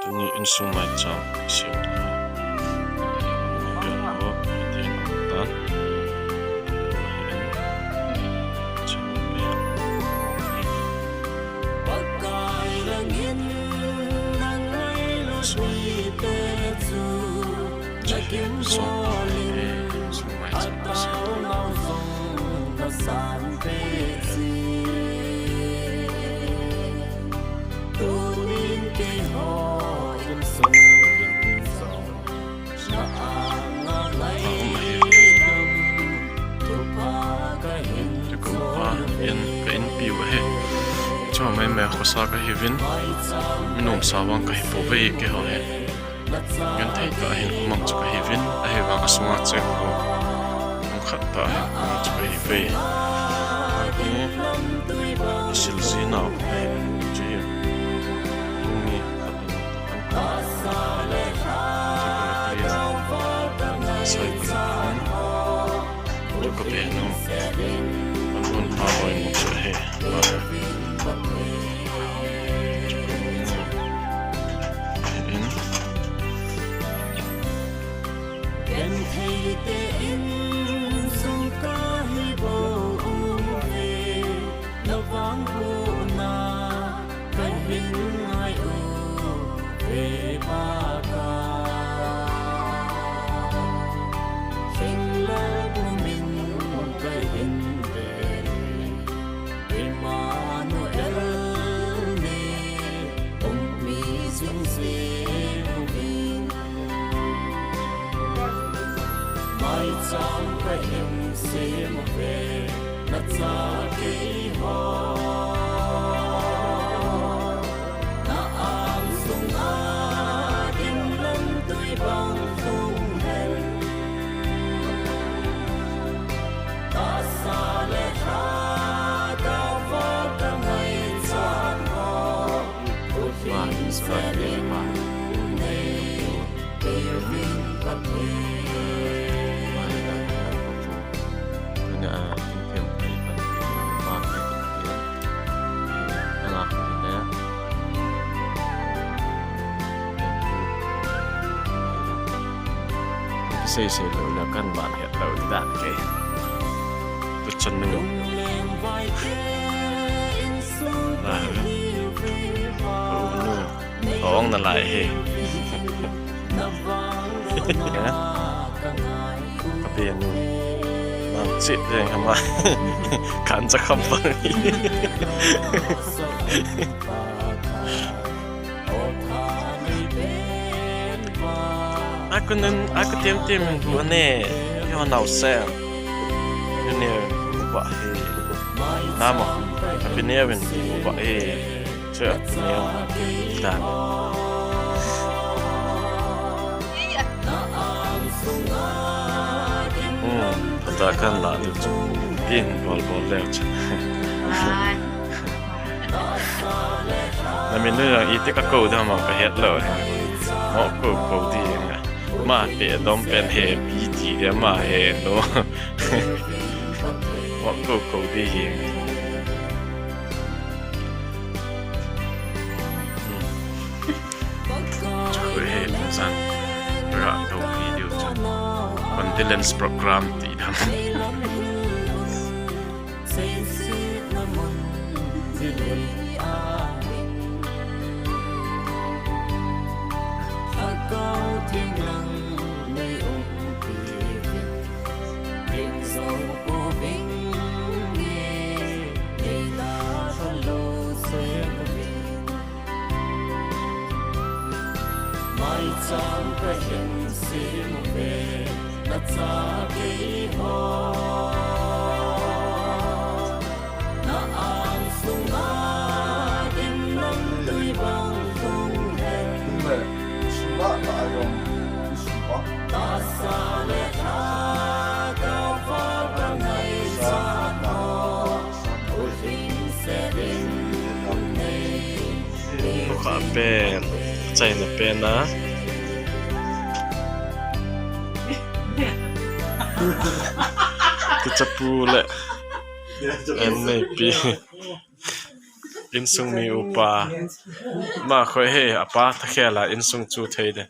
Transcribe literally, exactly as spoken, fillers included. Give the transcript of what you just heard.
Tuni insung maicham i sem ta. Vel ho, i ten tan. Pakai langin nang ngailut mite chu, na kimhol in, a taonau jong na sanpeh jin. Tunin keiho insung in jong na anga ngaidam thupha kahin, ka koupa in ka inpi u ahi. Chua maimai khosa kahiuvin, mi nomsa vang kahi pouve keiho hi. Genthei tah in um mang chu kahiuvin, ahivang asunga cheng ho, um khat tah in um chu kahiuve. Hi, sil ji nau hi, chu hi. Tuni, sai pali. Chu ka benu. An hon pha hoi mu chu he. Ba. Chu ka mu. In. Gentheite insung kahi bou uve, na vangbohna kahin ngai uve Pakai. Lhinglel pumin kahin ve, Emmanuel neiumpi jing jing uvin. Maicham kahin sem uve, nacha keiho na angsunga ginlam tui bang lhung hen. Tahsa le lha ka va ka ngaichat ho, Pathen senin nei peuvin Pathen. Tuna a, in them pai pan, pa pai pan, na la pai le. Kisei sei lou le kan ban het lou ti dan ke. Tu chan nu. La. Ong na lai hi. Ya. Ka benu. Nang chit jeng hama. Kan cha kham bang hi. Aku nen, aku tem tem bu ne. Yo nau sem. Yo ne bu ba hi. Nama. Aku ne ben bu ba hi. Chu, neo, dan. Hmm, phatah a kan la diu chu. Tin bol bol leu chu. Ai. Na min nu jong iti ka kou dam a ka het lou. Mo kou kou di jeng a. Ma te dom pen he pi ti de ma he no. Mo kou kou di jeng. Chakhu he, zan. Ra to video chu. Condolence program ti dam. Maicham kahin sem uve, nacha keiho. Na angsunga ginlam tui bang lhung hen. Tahsa le lha ka va ka ngaichat ho, ulhingset in nei. Kha pen, chaina pen a. Kichapu le. An neipi. Insung mi upa. Ma khoi he, apa thakhel a insung chu thei de.